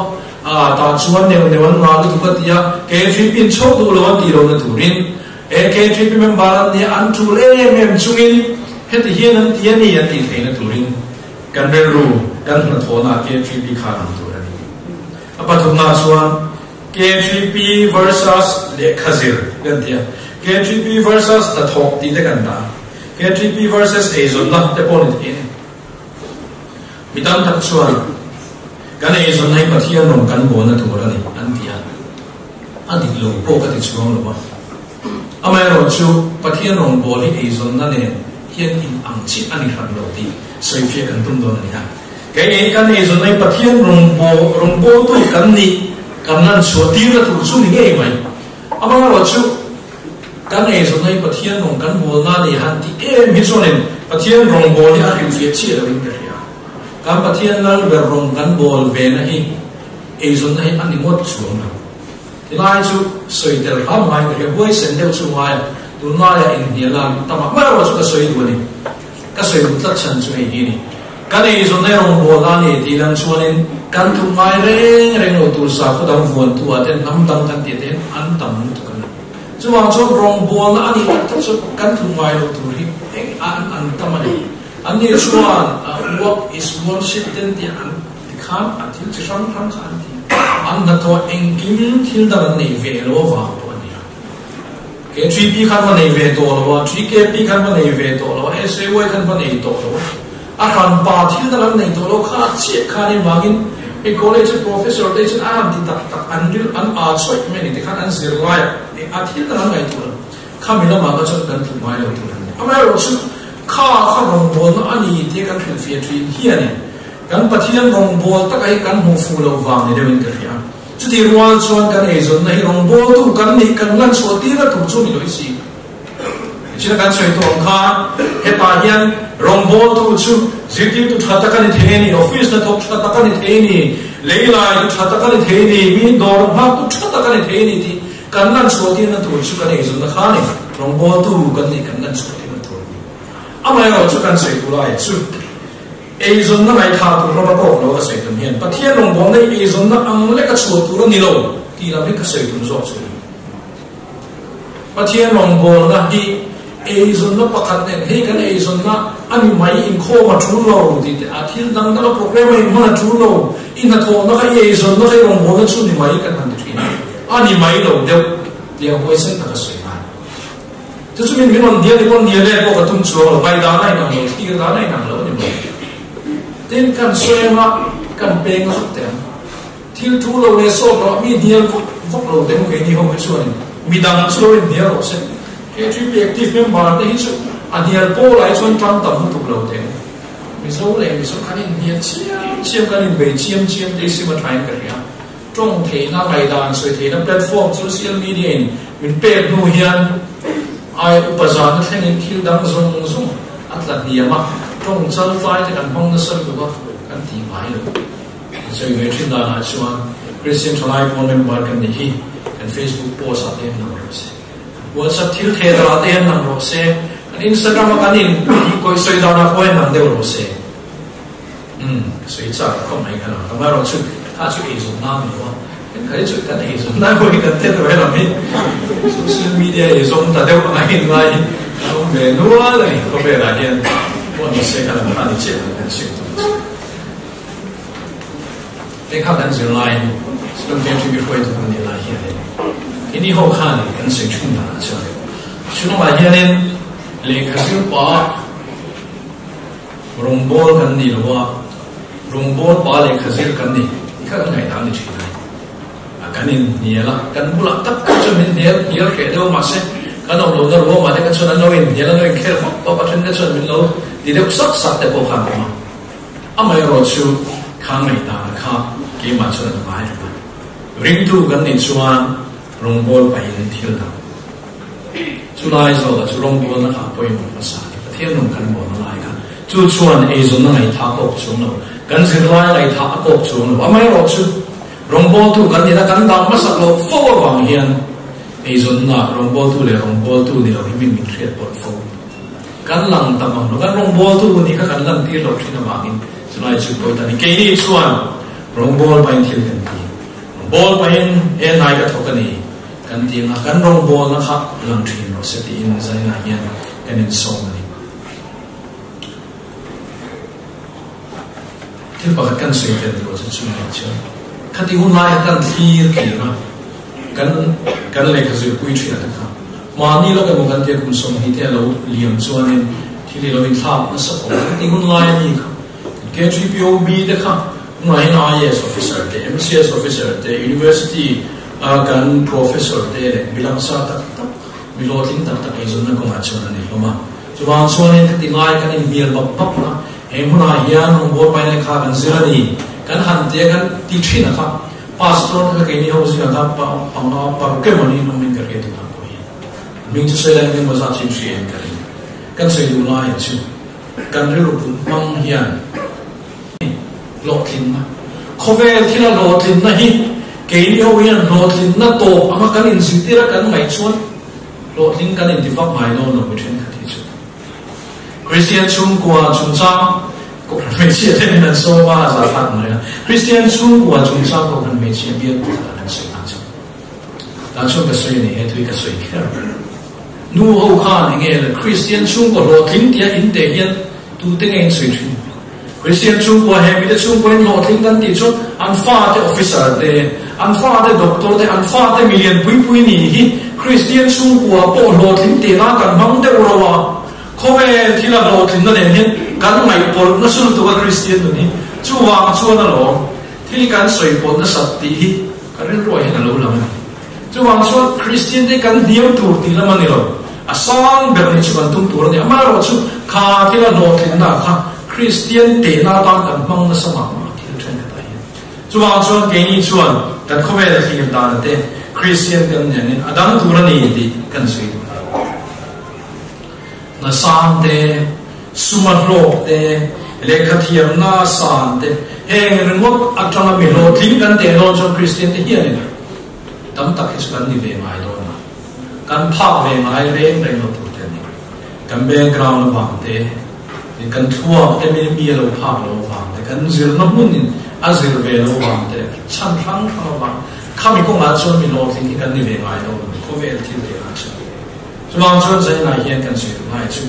aa tah chuan neuh neuh an ngah lutuk a ti a, KTP in chho duh lo an tih lohna turin AKTP member an nia an tul em em chungin heti hian an ti a ni an tih theihna turin kan rilru kan hnathawhna KTP kha lang tur a ni. A pathumna chuan KTP versus lehkha zir kan ti a, KTP versus hnathawk tih te kan dah a, KTP versus eizawnna te pawh ni thei a ni. Mi tam tak chuan kan eizawnna hi Pathian rawn kan bawlna tur a ni an ti a. A dik lo pawh ka ti chuang lo a. Amaherawhchu, Pathian rawngbâwl hi eizawnna nen hian in ang chiah a ni hran lo tih sawifiah kan tum dawn a ni a. Kei ei kan eizawnna hi Pathian rawngbâwltu kan nih kan lan chhuah tirna tur chu ni ngei mai. Amaherawhchu, kan eizawnna hi Pathian rawng kan bâwlna a ni han tih em hi chuanin Pathian rawngbâwl hi a hrilhfiah chiah loin ka hria. Kan Pathian Lalber rawng kan bâwl vena hi eizawnna hi a ni ngawt chuang lo. Tilai chu sawi tel hram ngai ka hria, huaisen deuh chu ngai a, tunlaiah inhnial a tam a, amaherawh chu ka sawi duh a ni. Ka sawi duh tlat chhan chu hei hi a ni. Kan eizawnna rawngbawlna a ni tih lang chuanin kan tluk ngai reng reng lo tur sakhaw dang vuantu ah ten hnam dang kan tih te hian an tam lutuk a ni. Chuvang chuan rawngbawlna a nih tak tak chu kan tluk ngai lo tur hi eng an an tam a ni. An nih chuan work is worship ten tih an ti khan an thil chi hrang hrang kha an ti a. An hnathawh engkim thil dang an nei ve lo avang pawh a ni a. K3P khan va nei ve tawh lo a, 3KP khan va nei ve tawh lo a, SAY khan va nei tawh lo a. A hranpa thil dang an nei tawh lo kha chiah khan engvangin hei college a professor te chuan a han ti tak tak an ril an aa chawih mai a ni tikhan an zir laiah a thil dang an ngaihtuah lo. Khami lamah kha chuan kan tluk ngai lo tur a ni. Amaherawhchu kha kha rawngbawlna a ni tia kan hrilhfiah thin hianin kan Pathian rawngbâwl taka hi kan hmuh fuh loh vang ni deuhin ka hria. Chuti rual chuan kan eizawnna hi rawngbawltu kan nih kan lan chhuah tirna tur chu ni lo i si. Tichina kan sawi tawh ang khan hetah hian rawngbawltu chu zirtirtu tha tak a ni thei a ni, office hnathawk tha tak a ni thei a ni, leilaitu tha tak a ni thei a ni, mi dawr nghaktu tha tak a ni thei a ni tih kan lan chhuah tirna tur chu kan eizawnna kha a ni. Rawngbawltu kan nih kan lan chhuah tirna tur a ni. Amaherawhchu kan sawi tur aiah chu. Eizawnna ngaihthah tur ram a kawk lo ka sawi tum hian Pathian rawngbawlna hi eizawnna ang lek a chhuah tur a ni lo tih lam hi ka sawi tum zawk chu a ni. Pathian rawngbawlna hi eizawnna pakhat nen hei kan eizawnna a ni mai inkhawm a tul lo tih te a thil dang dang a program a inhman a tul lo i hnathawhna kha i eizawnna kha i rawngbawlna chu ni mai kan han ti thin a, a ni mai lo deuh tih a huaisen tak a sawi ngai. Chu chu min min rawn hnial ni pawn hnial em pawh ka tum chuang lo, ngaihdan a inang lo, thlir dan a inang lo a ni mai. Tin, kan sawi anga kan peng vak teh ang. Thil thu lo leh sawt lo ah mi hnial vak vak lo teh ang keini ho hi chuanin midang chu lo inhnial rawh se. KTP active member te hi chu a hnial pawl ah hi chuan ṭang tam lutuk lo teh ang. Mizo leh Mizo kan inhnial chiam chiam, kan inbei chiam chiam te hi sim a ṭhain ka hria. Tawng theihna, ngaihdan sawi theihna platform social media in min pek hnu hian ai upa zana thlengin thil dang zawng zawng a tla hniam a, tawng chal tlai te kan hmang nasa lutuk a, kan ti ngai lo. Sawi ve thin danah chuan Christian thalai pawl member kan nih hi kan Facebook post ah te hian lang rawh se, WhatsApp thil thehdar ah te hian lang rawh se, kan Instagram a kan in tih sawi danah pawh hian lang deuh rawh se. Umm, ka sawi chak khawp mai kha lo. Amaherawh chu kha chu eizawn na a ni lo a, kan kha hi chu kan eizawn na emaw hi kan tet ve lam hi social media eizawn ta deuh anga in ngai hi kan awm ve nual a ni. Khawvelah hian pawh ni se kha lam kha ni chiah lo kan chhiat tur chu. Hei kha kan zir laiin Student Council mi hruaitu kan nih lai hianin keini ho khanin kan sawi thin danah chuan chulangah hianin lehkha zir pah Rawngbâwl kan ni lo a, rawngbâwl pa lehkha zir kan ni tih kha kan ngaihdan ni thin a ni. A kan inhnial a, kan bulah tak tak chuan min hnial hnial hreh deuh a mahse kan awm lohna ruamah te kha chuan an lo inhnial an lo inkhel vak vak a, then te chuan min lo ti deuh sak sak te pawh kha an awm a. Amaherawhchu kha ngaihdan kha keimah chuan an ngai reng a. Ringtu kan nih chuan rawngbâwl pahin thil dang. Chu lai zawkah chu rawngbawlna kha a pawimawh hmasa a ni. Pathian rawn kan bawlna lai kha chu chuan eizawnna ngaihthah a kawk chuang lo, kan zirlai ngaihthah a kawk chuang lo. Amaherawh chu rawngbawltu kan nihna kan dah hmasak loh fo avang hian eizawnna rawngbawltu leh rawngbawltu ni lo hi min min hriat pawlh fo. Kan lang tam ang lo, kan rawngbawltu nih kha kan lantir loh thin avangin chu lai chu pawi ta a ni. Keini chuan rawngbâwl pahin thil kan ti. Rawngbâwl pahin he hnai ka thawk a ni. Kan ti anga kan rawngbawlna kha lang thin rawh se tiin zainah hian kan insawm a ni. Thil pakhat kan sawi tel duh chu chungah chuan khati hun laia kan thlir kir a, kan kan lehkha zirpui thin te kha mahni lawk emaw kan tia kum 20 te a lo liam chuanin thil i lo inthlak nasa khawp a, khati hun laia mi kha K3POB te kha tunah hian IAS officer te, MCS officer te, University a kan professor te leh mi langsa tak tak, mi hlawhtling tak tak eizawnna kawngah chuan an ni hlawm a. Chuvang chuanin khati ngai kan inhnial bap bap a, he hmunah hian rawngbâwl pain lehkha kan zir a ni, kan han tia kan ti thin a kha, pastor te kha keini ho zingah khan pa panga paruk emaw niin awmin ka hria tunah pawh hian. Hming chu sawi lai engemaw zat chu in hria in ka ring. Kan sawi duh laiah chu kan rilru put hmang hian hlawhtlinna, khawvel thila hlawhtlinna hi. Keini ho hian hlawhtlinna tawp anga kan inzirtir a kan ngaih chuan hlawhtling kan inti vak ngai dawn lo mi thenkhat hi chu. Kristian chhungkua chungchang Kohhran hmeichhia te min an sawm a, a zahthlak mai a. Kristian chhungkua chungchang Kohhran hmeichhia bial pakhat an sawi tan chu. Tan chuan ka sawi a ni, he thu hi ka sawi kher. Nu ho khan enge le Kristian chhungkaw hlawhtling tia in teh hian tute nge in sawi thin? Kristian chhungkua he mite chhungkua in hlawhtling kan tih chuan an fate officer te, an fate doctor te, an fate milian pui pui ni hi Kristian chhungkua pawh hlawhtling tihna kan hmang deuh rauh a. Khawvel thila hlawhtlinna nen hian kan ngaihpawlh nasa lutuk a Kristian nun hi chuvang chuan alawm thil kan sawi pawlh nasat tih hi ka rilruah hian a lo lang a ni. Chuvang chuan Kristian te kan hniam tur tih lam a ni lo, a sang ber nih chu kan tum tur a ni. Amaherawhchu kha thila hlawhtlinna kha Kristian tehna atan kan hmang nasa mah mah thil thenkhatah hian. Chuvang chuan keini chuan kan khawvel thlir dana te Kristian kan nen in a dang tur a ni tih kan sawi duh a ni. Hna sang te, suma hlawk te, lehkha thiamna san te, heng ringawt atanga mi hlawhtling kan teh dawn chuan Kristian te hianin tam tak hi chu kan ni ve ngai dawn a, kan phak ve ngai reng reng lo tur te a ni. Kan background avang te, kan thluak te mi mi a lo phak lo avang te, kan zirna hmunin a zir ve lo avang te, chhan hrang hrang avang khami kawngah chuan mi hlawhtling hi kan ni ve ngai lo khawvel thil teh ah chuan. Chuvang chuan Zainah hian kan sawi duh ngai chu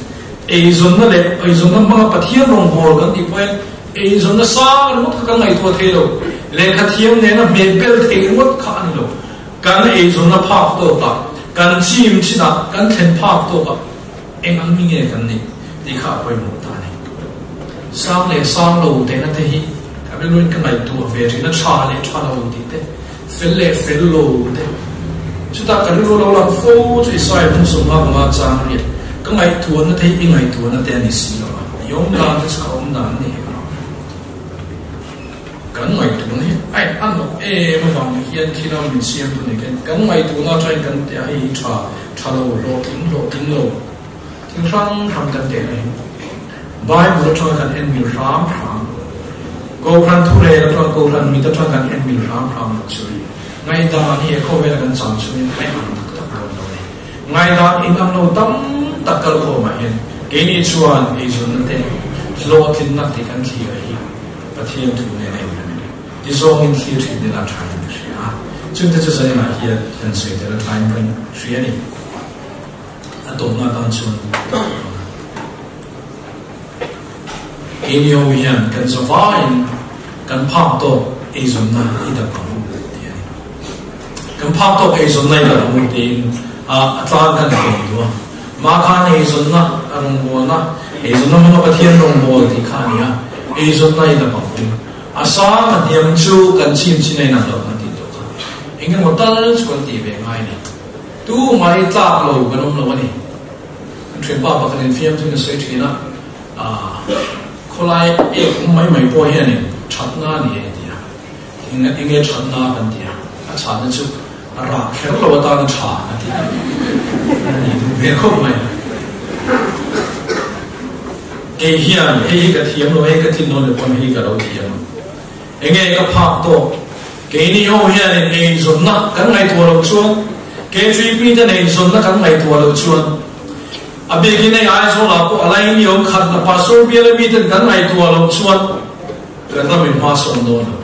eizawnna leh eizawnna hmanga Pathian rawngbâwl kan tih pawhin eizawnna sang ringawt kha kan ngaihtuah thei lo. Lehkha thiam nena hmeh bel theih ringawt kha a ni lo. Kan eizawnna phak tawkah, kan chim chinah, kan thlen phak tawkah eng ang mi nge kan nih tih kha a pawimawh ta a ni. Sang leh sang lo tehna te hi ka rilruin ka ngaihtuah ve rihna tha leh tha lo tih te, Fel leh fel lo te. Chutah ka rilru lo lang fo chu Israel hmun sawmnga panga chang riat ka ngaihtuahna te hi i ngaihtuahna te a ni si lo a, i awm dan te chu ka awm dan a ni hek lo. Kan ngaihtuahna hi a in a nawh em avang hian thil a min siam tu ni khin kan ngaihtuahna atangin kan teh a hei hi tha, tha lo, hlawhtling, hlawhtling lo thil hrang hrang kan teh na hi Bible atanga kan en mil hram hram, Kohhran thurel atanga Kohhran mit atanga kan en mil hram hram loh chu ngaihdan hi he khawvela kan cham chungin a inang tak tak dawn lo a ni. Ngaihdan inang lo tam tak kal khawmah hian keini chuan eizawnna te hlawhtlinna tih kan thlir hi Pathian thu nen a inrem em? Ti zawngin thlir thin ila tha in ka hria a, chungte chu zaninah hian kan sawi tel a thain kan hria a ni. A tawpna atan chuan Keini ho hian kan zavaiin kan phak tawk eizawnna i dap ang u tih a ni. Kan phak tawk eizawnna i dap ang u tiin a tlang kan kawm duh a. Mah khan eizawnna a rawngbawlna, eizawnna hmanga Pathian rawngbâwl tih kha a ni a, eizawnna i dap ang u. A sang a hniam chu kan chim chin a inang lo kan tih tawh kha. Eng emaw tal chu kan tih ve ngai a ni. Tu mai tlak lo kan awm lo a ni. Kan thianpa pakhat in fiamthu in a sawi thin a, aah khawlai ek awm mai mai pawh hianin thatna a ni e ti a, eng enge thatna kan ti a, a chhanna chu a rak kher lo atana tha a ti a, a ni duh ve khawp mai. Kei hian hei hi ka thiam lo, hei ka tlin lo leh pawn hei ka lo thiam a, enge ka phak tawk Keini ho hianin eizawnna kan ngaihtuah loh chuan, KTP ten eizawnna kan ngaihtuah loh chuan, a bikin hei Aizawlah pawh a laini awm khat na Pastor bial ami ten kan ngaihtuah loh chuan kan ram in hma sawn dawn lo.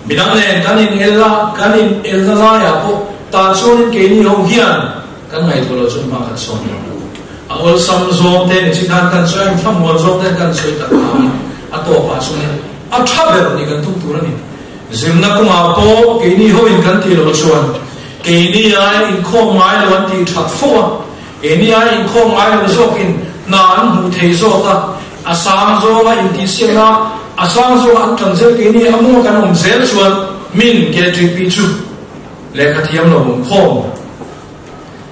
Midang nen kan in el a, kan in elna laiah pawh tah chuanin keini ho hian kan ngaihtuah loh chuan hma kan sawn dawn lo. A awlsam zawng te ni chin khan kan sawi a, thlamuan zawng ten kan sawi tak avangin a tawpah chuanin a tha ber ni kan tum tur a ni. Zirna kawngah pawh keini hoin kan tih loh chuan keini ai inkhawm ngai lo an tih that fo a, keini ai inkhawm ngai lo zawkin hna an hmuh thei zawk a, a sang zawnga intihsiakna a sang zawnga an tan zel keini a mawnga kan awm zel chuan min KTP chu lehkha thiam lo awm khawm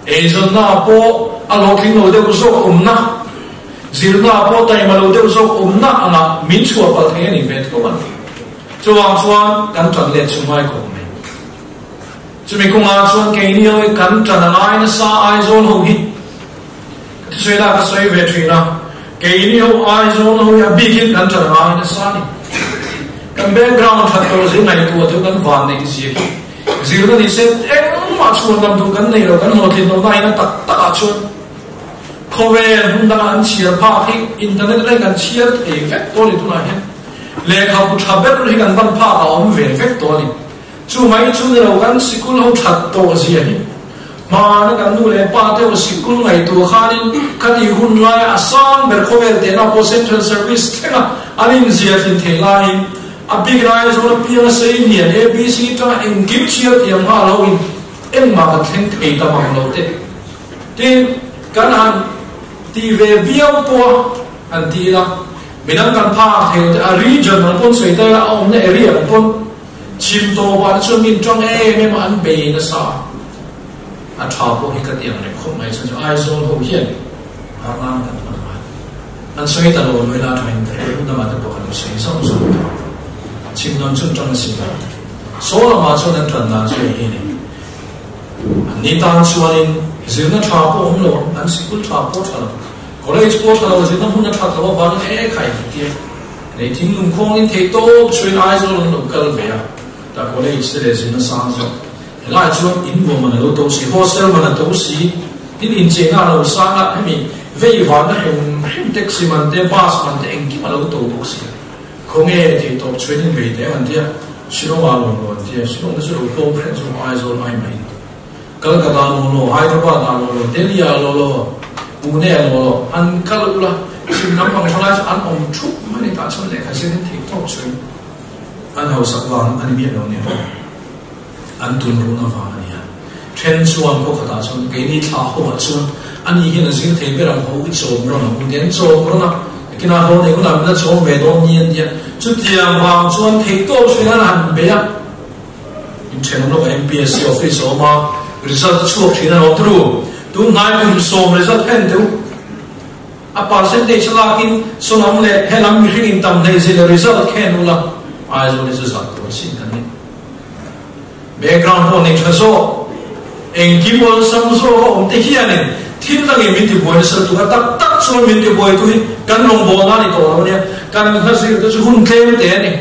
eizawnna ah pawh a hlawhtling lo deuh zawk awmna, zirna ah pawh taima lo deuh zawk awmna angah min chhuah palh thei a ni ve tho a ni. Chuvang chuan kan ṭan let chu ngai khawp mai. Chumi kawngah chuan keini ho hi kan ṭan a ngai nasa Aizawl ho hi. Ka thusawi lah ka sawi ve ṭhin a, keini ho Aizawl ho hi a bikin kan ṭan a ngai nasa a ni. Kan background ṭhat tawh zir ngaihtuah te kan van neih zia hi. Zirna ni se engmah chhuanlam tur kan nei lo, kan hlawhtlin loh na in a tak tak ah chuan khawvel hmun danga an chhiar phak hi internet atangin kan chhiar thei vek tawh a ni tunah hian lehkhabu tha ber hi kan ban phak a awm ve vek tawh a ni. Chu mai chu ni lo kan sikul ho that tawh zia hi hmana kan nu leh pa te ho sikul ngaihtuah khanin khati hun laia a sang ber khawvel tehna pawh central service thlenga an inzia thin theih laiin a bik lai zawn apianga sei lian ABC tanga engkim chhiar thiam nghal ho in engmah kan thleng thei ta mang lo te tin kan han ti ve viau pawh a han ti ila midang kan phak thei lo te a region ang pawn sawi ta ila a awmna area ang pawn Chhim tawpah te chuan min tang em em a, an bei nasa a tha pawh hi ka ti ang reng khawp mai chuan chu Aizawl ho hian Arnam kan hman a, an sawi ta lo lui la thain ka rilru dangah te pawh ka lo sawi zauh zauh tawh a, chhim lam chu an tang asin lo. Saw lamah chuan an tan dan chu hei hi a ni. An ni tan chuanin zirna tha pawh awm lo, an sikul tha pawh tha lo, college pawh tha lo, zirna hmun a that loh avangin e khai ti tia. Lei thinglung khawngin theih tawp chhuin Aizawl an lo kal ve a, tah college te leh zirna sang zawk. Helaiah chuan in nuam man a lo to si, hostel man a to si, tin incheina a lo sang a, hemi vei vanna hrim hrim taxi man te, bus man te engkim a lo to bawk si a. Khawnge theih tawp chhuin in bei teh ang an ti a, Shillong ah lawm lo an ti a, Shillong te chu lo tlawm hret zawk Aizawl ai maiin. Calcutta ah law law, Hyderabad ah law law, Delhi ah law law, Pune ah law law an kal ula, chhim lam pang thalai chu an awm thup mai ni tah chuan lehkha zir in theih tawp chuin an hausak vang a ni miah lo nia an tun run avang a nia. Then chuan khaw khatah chuan keini thla ho ah chuan ani hian a zir thei ber ang ho i chawm rawn ang u ti an chawm rawn a, kinah hlawh nei hunah min la chawm ve dawn ni an tia, chutiang vang chuan theih tawp chuin an han bei a. Inthenawm lawk MPSC office a awm a, result a chhuak thin a lo tru. Tun hnai kum sawm result kha en teu. A percentage a lakin sawnam leh helam mihring in tam hleih zin a result kha en ula, Aizawl hi chu zah tur sin kan ni. Background pawh nei tha zawk, engkim awlsam zawk a awm te hianin thil dangin min tibuai nasa lutuk a, tak tak chuan min tibuai tu hi kan rawngbawlna a ni tawh lo ania, kan hla zir te chu hun tlem te a ni.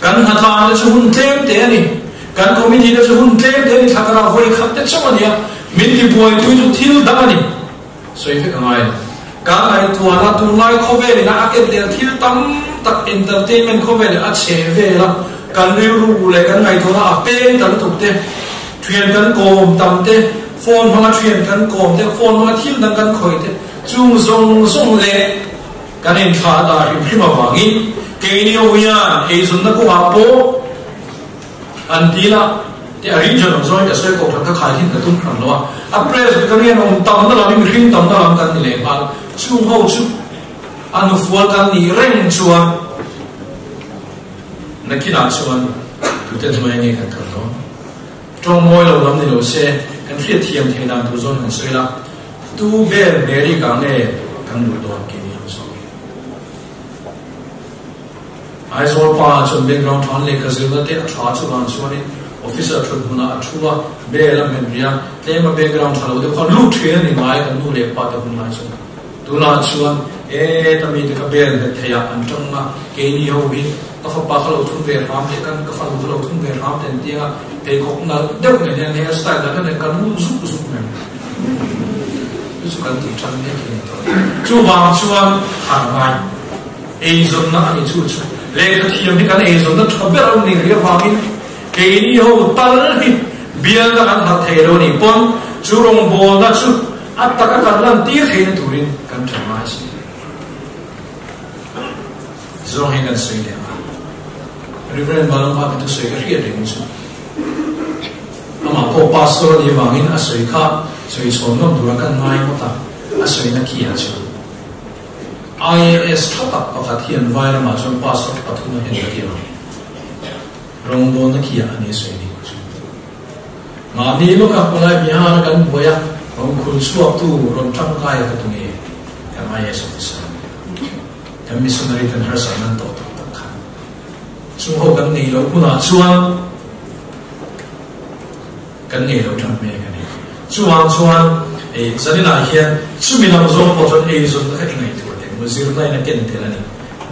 Kan hnatlangte chu hun tlem te a ni. Kan committee te chu hun tlem te a ni. Thla karah vawi khat te chauh a ni a, min tibuaitui chu thil dang a ni. Sawi vek a ngai lo. Ka ngaihtuahna tunlai khawvelin a ken tel thil tam tak entertainment khawvel a chhe vel a, kan rilru leh kan ngaihtuahna a peng ta lutuk te, thian kan kawm tam te, phone hmanga thian kan kawm te, phone hmanga thil dang kan khawih te, chung zawng zawng leh Kan inthlah dah hrim hrim avangin keini ho hian eizawnna kawngah pawh an dil a, te a region ang zawngin ka sawi kawk hran ka khai hin ka tum hran lo a, a Presbyterian awm tamna lam hi mihring tamna lam kan ni leh nghal, chung ho chu a hnufual kan nih reng chuan nakinah chuan tute hnuai nge kan kal dawn? Tawng mawi lo lam ni lo se kan hriat thiam thei dan tur zawn kan sawi la. Tu ber Mary ka nge kan duh dawn ke ni ang zawk. Aizawl pa chuan background than lehkha zirna te a tha chuvang chuanin officer thut hmunah a thu a, bel a hmet rih a, tlema background tha lo deuh kha lut thin a ni ngai kan nu leh pa te hun lai chuan. Tunah chuan e ta mite kha bel hmet thei ah an tang a, keini ho hi ka fapa kha lo thun ve hram leh kan ka fanu kha lo thun ve hram ten tianga pheikhawk nalh deuh nen hian hair style dan deuh nen kan lut zuk zuk mai. Chu chu kan tih tan mek hi a ni tawh. Chuvang chuan har ngai eizawnna a ni chu chu. Lehkha thiam hi kan eizawnna tha ber a ni rih avangin keini ho tal hi bialna kan harh thei lo a nih pawn chu rawngbawlna chu a taka kan lan tir theihna turin kan tha ngai si. Zawng hi kan sawi leh ang a. Reverend Malawma te thusawi ka hriat reng chu. Amah pawh pastor a nih avangin a sawi kha sawi chhawn ngam tura kan ngai ngawt a, a sawina khi ah chuan IAS tha tak pakhat hian vai ramah chuan pastor pathum a hen ka ti ang. Rawngbawlna khi ah a ni a sawi ni chu. Mahni lawka Palai Bihar a kan buai a, rawn khul chhuaktu rawn tangkai a ka tu nge kan IAS officer kan missionary ten harsatna an tawh tak tak kha. Chung ho kan nei loh hunah chuan kan nei lo tan mek a ni. Chuvang chuan ei zaninah hian chumi lam zawng pawh chuan eizawnna kha i ngaihtuah teh maw zirna in a ken tel a ni.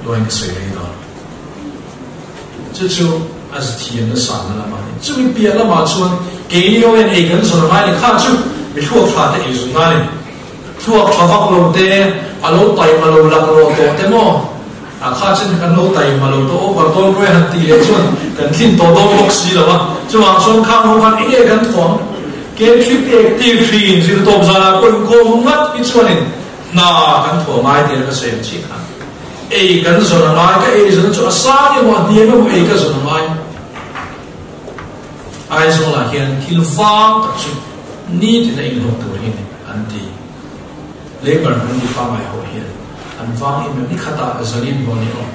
Luain ka sawi rei dawn. Chu chu a zithiamna sanna lamah a ni. Chumi piah lamah chuan keini ho hian ei kan zawn a ngai ni kha chu mi thluak tha te ei zawn a ni. Thluak tha vak lo te, a lo taima lo lak lawh tawh te maw? A kha chen kan lo taima lo tawh over dawn ruai han tih leh chuan kan tlin tawh dawn bawk si lo a. Chuvang chuan khang ho khan enge kan thuam? K3 active hri in zir tawp zanah pawh inkhawm ngat hi chuanin hna kan thuam ai tia ka sawi ang chiah khan ei kan zawn a ngai, ka ei zawn chu a sang emaw a hniam emaw ei ka zawn a ngai. Aizawlah hian thil vang tak chu nitin a inhlawh tur hi an ti. Labour an ni pangngai ho hian an vang em em, nikhatah zalim hlawh ni aw.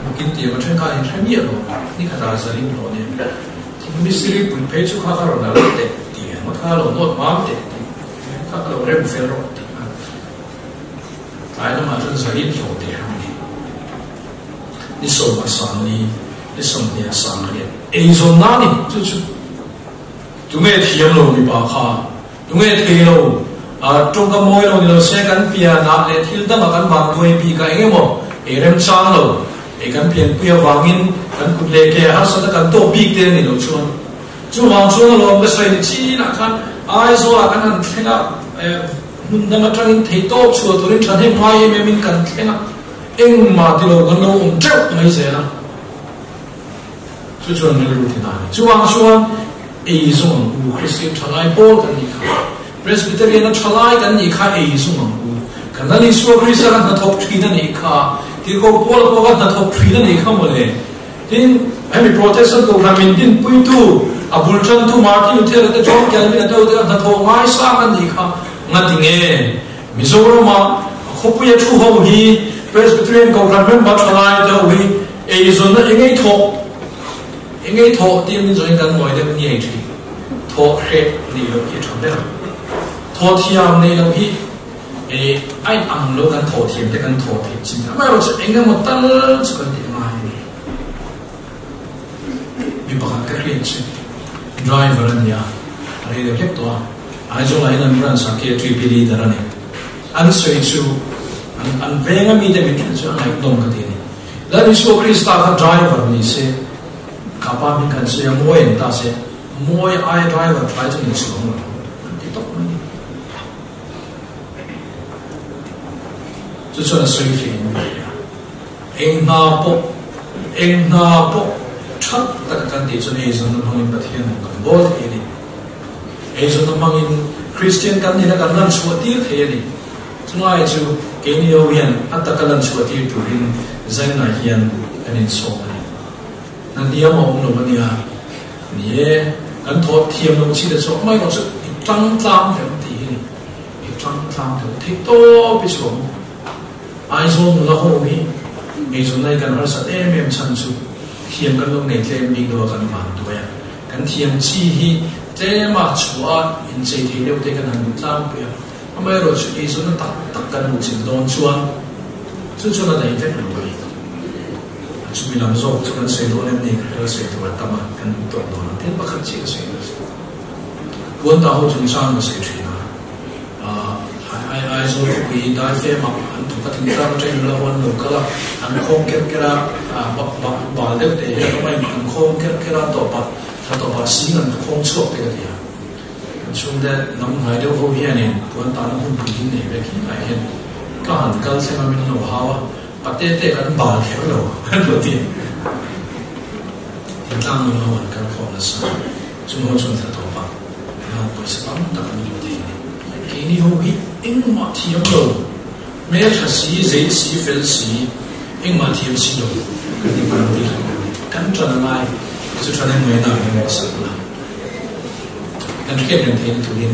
Makin ti emaw thenkhat in hre miah lo, nikhatah zalim hlawh ni. Misiri pui phei chu kha ka rawn la lo teh ti emaw kha lo nawt mam teh ti kha ka lo rem fel rawh tih kha tlai lamah chuan zalim hlawh teh a ni. Ni sawmah sangli, ni sawmhniah sangriat eizawn na ni chu chu tunge thiam lo mipa kha tunge thei lo tawngka mawi lo ni lo se kan pianah leh thil dangah kan vanduai bik a eng emaw ei remchang lo Hei kan pianpui avangin kan kut leh ke harsatna kan tawk bik te a ni lo chuan chuvang chuan alawm ka sawi ni chinah khan Aizawlah kan han thleng a, hmun dang atangin theihtawp chhuah turin thahnem ngai em em in kan thleng a, engmah ti lo kan lo awm teuh mai zel a, chu chuan rilru ti na a ni. Chuvang chuan ei zawng ang u, Kristian thalai pawl kan nih kha, Presbyterian a thalai kan nih kha ei zawng ang u, kan Lal Isua Krista kan hnathawk thin a nih kha, Tirhkoh Paula pawh kan hnathawk thin a nih kha mawle. Tin, hemi Protestant kohhran min dinpuitu, a bul tantu Martin Luther-a te John Calvin-a te ho te kan hnathawk ngaisang a nih kha. Ngati nge Mizorama khawpuia thu ho hi Presbyterian kohhran member thalai te ho hi eizawnna engei thawh engei thawh tia min zawhin kan ngawi deuh ngei thin. Thawh hreh neih loh hi a tha ber a. Thawh thiam neih loh hi E, a in ang lo kan thawh thiam te kan thawh theih chin te. Amaherawhchu eng emaw tal chu kan tih a ngai a ni. Mi pakhat ka hriat chu driver a ni a, a rei deuh hlek tawh a. Aizawl ah hian an branch ah KTP leader a ni. An sawi chu an an veng a mite min hrilh chu a ngaihnawm ka ti a ni. Lal Isua Krista kha driver ni se, ka pa hming kan sawi a, mawi an ta se, mawi aia driver thlai chu ni chhuang lo an ti tawp mai a ni. Chu chuan a sawi feh in ka hria. Eng hna pawh, eng hna pawh that taka kan tih chuan eizawnna hmangin Pathian hmuh kan bawl thei a ni. Eizawnna hmangin Kristian kan nihna kan lan chhuah tir thei a ni. Chungai chu keini ho hian a taka lan chhuah tir turin zainah hian kan insawm a ni. Hna hniam a awm lo a nia. Ni e, kan thawh thiam lo chi te chhuak mai erawh chu i tang tlang deuh tih hi ni. I tang tlang deuh theih tawp i chhuak maw? Aizawl nula ho hi eizawnna hi kan harsat em em chhan chu thiam kan lo nei tlem bik deuh a kan van duai a. Kan thiam chi hi tlem a chhuah a inchei thei deuh te kan han duh tlangpui a. Amaherawh chu eizawnna tak tak kan hmuh chilh dawn chuan chu chuan a daih vek lo a ni. Chumi lam zawk chu kan sawi dawn em ni? Ka hriat sawi tur a tam a, kan hmu tawk dawn a. Thil pakhat chiah ka sawi dawn a. Puan tah ho chungchang ka sawi thin a. Ai Aizawl khawpui daifem ah an thawk a, thingtlang atangin nula ho an lo kal a, an khawm ker ker a, bal deuh teh hian awm a, an khawm ker ker a, tawpah thla tawpah sing an khawm chhuak te ka ti a. Kan chhungte lam hnai deuh ho hianin puan tahna hmunpui hi nei vek hi lai hian ka han kal thleng a min lo hau a. Pate te kan bal kher lo an lo ti. Thingtlang nun ho an kal khawm nasa. Chung ho chuan thla tawp a, hna pawisa tam tak an hmu thei a ni. Keini ho hi engmah thiam lo, hmeltha si, zei si, fel si, engmah thiam si lo kan ni pang bik lo a ni. Kan ṭan a ngai, chu ṭhan em mai nang hi ngaihsak la. Kan hriat reng theihna turin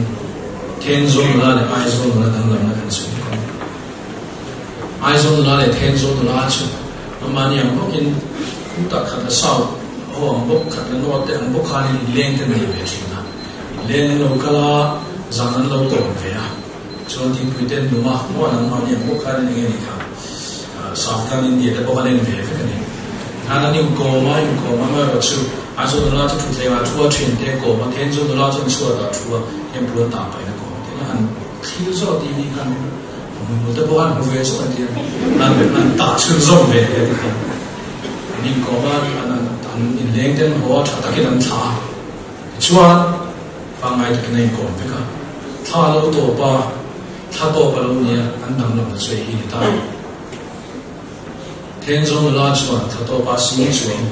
Thenzawl nula leh Aizawl nula danglamna kan sawi bawk a ni. Aizawl nula leh Thenzawl nula chu amahni ang bawkin khutah khat la South ho ang bawk, khat la North te ang bawk khanin inleng te nei ve thin a. Inleng an lo kal a, zan an lo tawn ve a. Chuan thingpui te an lum a, maw an anmahni ang bawk khanin eng nge ni kha Southern India te bawk an en ve vek a ni. Tikhan an inkawm a, inkawm a amaherawhchu Aizawl nula chu thutthlengah thu a thin te a kawm a, Thenzawl nula chuan chhuatah thu a, heng puan tah pahin a kawm a. Tin a han thlir zawk tih ni khan Hmuhmul te pawh an hmu ve chu an ti a, an an tah chhunzawm ve hle ti khan an inkawm a, an an. an inleng te an haw a, tha takin an thlah a. Tichuan, pangngai takin a inkawm vek a. Thla a lo tawp a, thla tawp a lo ni a, an danglamna chu ei hi ni ta. Thenzawl nula chuan thla tawpa sing chuang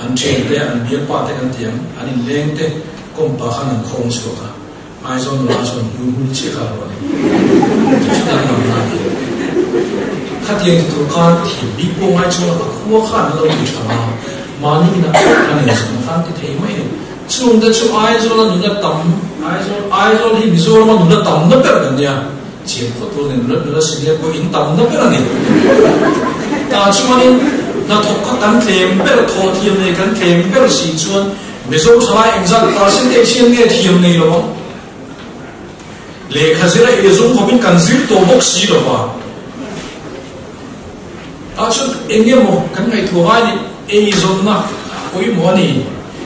an thiante, an bialpa te kan ti ang, an inleng te kawmpa khan an khawng chhuak a. Aizawl nula chuan hmui hmul chiah kha a rawn ei. Chu chu danglamna a ni. Khatiang ti tur khan thiam bik pawh ngai chuan a khua khan an lo ti tha a, mahni inah an inzawm khan ti thei mai a ni. Chungte chu Aizawla nula tam, Aizawl, Aizawl hi Mizorama nula tamna ber kan nia. Chian khawt tur nen nula nula senior pawh in tamna ber a ni. Tah chuanin hnathawk kha kan tlem ber, thawhthiam nei kan tlem ber si chuan Mizo thalai engzat percentage hian nge thiam nei lo ang? Lehkha zira ei zawng khawpin kan zir tawh bawk si lo va. Tah chuan eng emaw kan ngaihtuah ngai ni, eizawnna pawimawh a ni.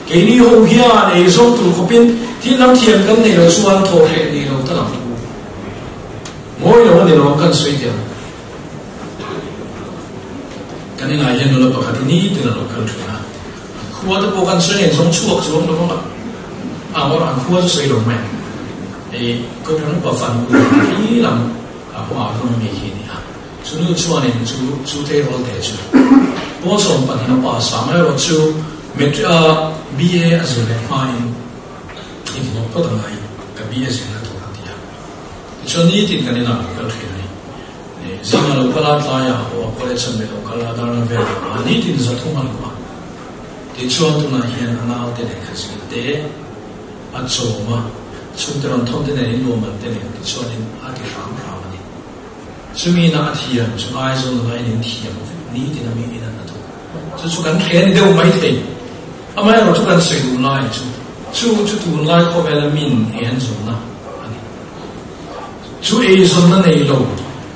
Keini ho hian eizawng tur khawpin thil lam thiam kan nei lo chuan thawh hreh nei lo ta lang. Mawi lo a ni lo ang kan sawi teh ang. Kan inah hian nula pakhat hi nitin a lo kal thin a. An khua te pawh kan sawi nen zawng chhuak chuang lo vang a. A ngawr an khua chu sawi lo mai ang. Hei Kohhran upa fan u hi lam a hma hlawm ami khi a ni a. Chu nu chuanin chu chu tleirawl te chu pawl 12 a pass a, amaherawh chu Matric a BA a zir leh hmain inhlawh phawt a ngai ka BA zirna tur a ti a. Tichuan nitin kan inah lo kal thin a ni. Zinga lo kal a, tlaiah a haw a, college a melh lo kal a, darna velah a nitin 300 a luh a. Tichuan tunah hian a naute lehkha zir te a chawm a, chhungte rawn thawn te nen inluahman te nen tichuanin a ti hram hram a ni. Chumi ina a thiam chu Aizawl nula in in thiam vek nitin a mi in an hnathawk. Chu chu kan hre ni deuh mai thei. Amaherawh chu kan sawi duh lai chu chu chu tunlai khawvela min en zawnna a ni. Chu eizawnna nei lo,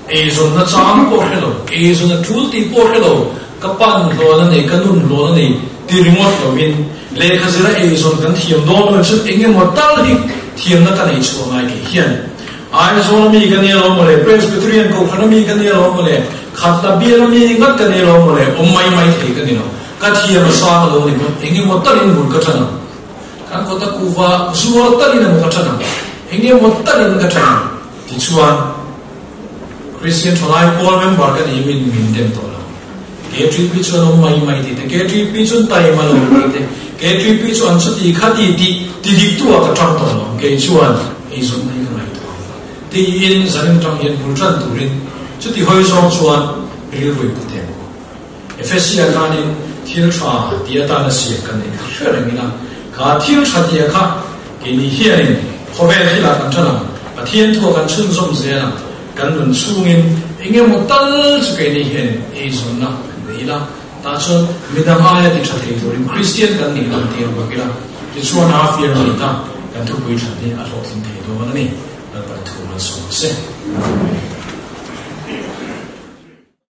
eizawnna chang pawh hre lo, eizawnna tul tih pawh hre lo, ka pan hlawn a nei, ka nun hlawn a nei ti ringawt lovin lehkha zira eizawn kan thiam dawn lo chuan eng emaw tal hi thiamna ka nei chhuah ngai kei hian Aizawl ami ka nia lo mawle, Presbyterian Kohhran ami ka nia lo mawle, Khatla bial ami ngat ka nia lo mawle, awm mai mai thei ka ni lo. Ka thiam a sang a lo ni pawn eng emaw talin bul ka tan ang. Kan kawta kuva zuar talin emaw ka tan ang, eng emaw talin ka tan ang. Tichuan, Christian Thalai Pawl member ka nih min min dem tawh lo. KTP chu an awm mai mai tih te, KTP chu an taima lo tih te, KTP chu an chuti kha ti tih ti dik tu ah ka tang tawh lo. Kei chuan eizawnna hi ka ngaihtuah ang. Tiin zanin tang hian bul tan turin chuti hawi zawng chuan rilru in put em aw. Ephesia khanin thil tha ti atana siam kan neih kha hre reng ila, kha thil tha tia kha keini hianin khawvel thilah kan tan ang, Pathian thua kan chhunzawm zel ang, kan nun chhungin eng emaw tal chu keini hianin eizawnna kan nei ila, tah chuan midang aia ti tha thei turin Kristian kan nih lan tir bawk ila, tichuan a fiar mai ta kan thupui that hi a hlawhtling thei dawn a ni. Lalpan thu malsawm ang se.